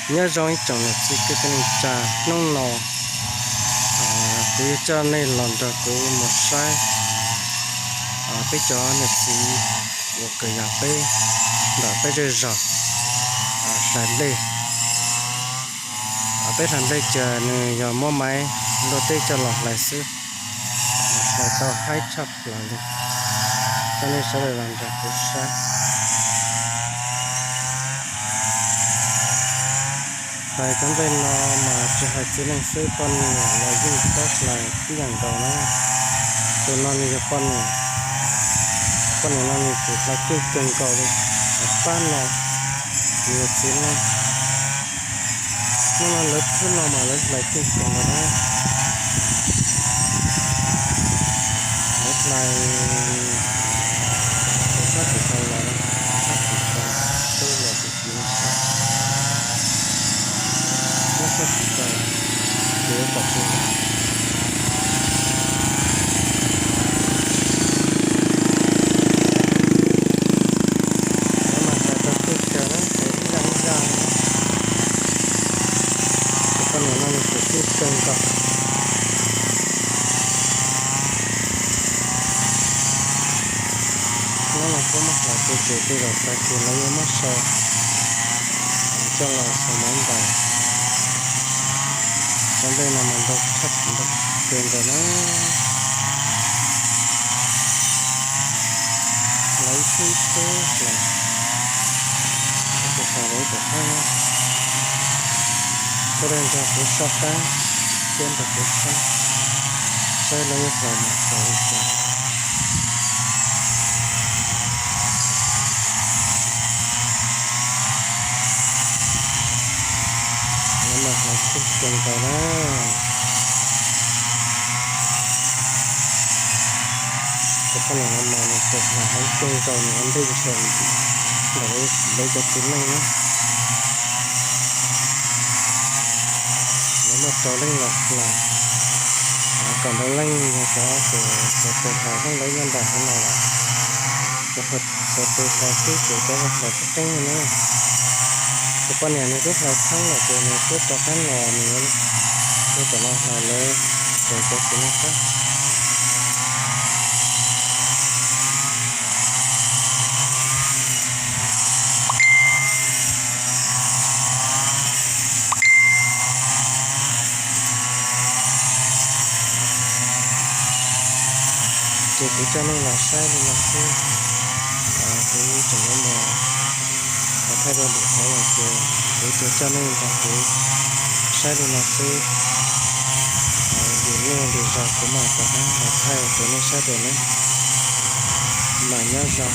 Nyob zoo ib tsoom niam txiv kwv tij neej tsa, hnub no kuv yuav coj nej los nrog kuv mus saib peb cov niam txiv uas kws yog peb ntawm peb zej zog hlais nplej. Peb hlais nplej ces nws yog muab maiv luaj teb coj los hlais xwb, hlais tau haib tshaj plaws li. Coj nej sawv daws los nrog kuv saib. Hlais cov nplej no mas tsis hais txiv neej xwb, poj niam los yeej tau hlais tib yam nkaus na. Tus no nws yog poj niam, poj niam no nws kuj hlais keej kawg nkaus li. Pab no nws yog txiv neej. Hnub no lawv khwb no mas lawv hlais keej kawg nkaus na. Lawv hlais tus sab tim ko los, sab tim ko tub los tim ko, lub sab tim ko ces yuav kom tsis Lawv mas hlais tau keej kawg na, hlais ib zaj ib zaj. Tus poj niam no nws hlais keej kawg nkaus. Hnub no kuv muab hlais kuv ces tej zaum tag kis lawv yuav muab sau coj los xaus maiv ntais. Cov nplej no mas ntau tshaj ntau kawg nkaus na. Lawv ib tug ib tug hlais, ib tug hlais lawv ib tug qab. Sawv daws nrog kuv soj qab thiab nrog kuv saib, saib lawv yuav hlais mus txog li cas. Lawv mas hlais kawg nkaus na. Tus poj niam no mas nws tus hlais heev kawg nkaus, nws ua ntej ntshe ntawm lawv cov txiv neej na. Lawv muaj rau leej los hlais, kom ntau leej yog cov tus hlais hlais hnub lawv nyob nram heev no lawm. Cov tus hlais xwb ces cov hlais qeeb qeeb na. Tus poj niam nws twb hlais txheeb lawm ces nws twb rov qab los nws yuav tuaj tom no hlais lawv tes cov txiv neej xwb. Ces kuv coj nej los saib li no xwb. Kuv tseem yuav mus thaij dua lwm qhov lawm ces kuv tsuas coj nej nrog kuv saib li no xwb. Lwm hnub lwm zaus kuv mam rov qab los thaij rau nej saib dua na. Mam nyob zoo.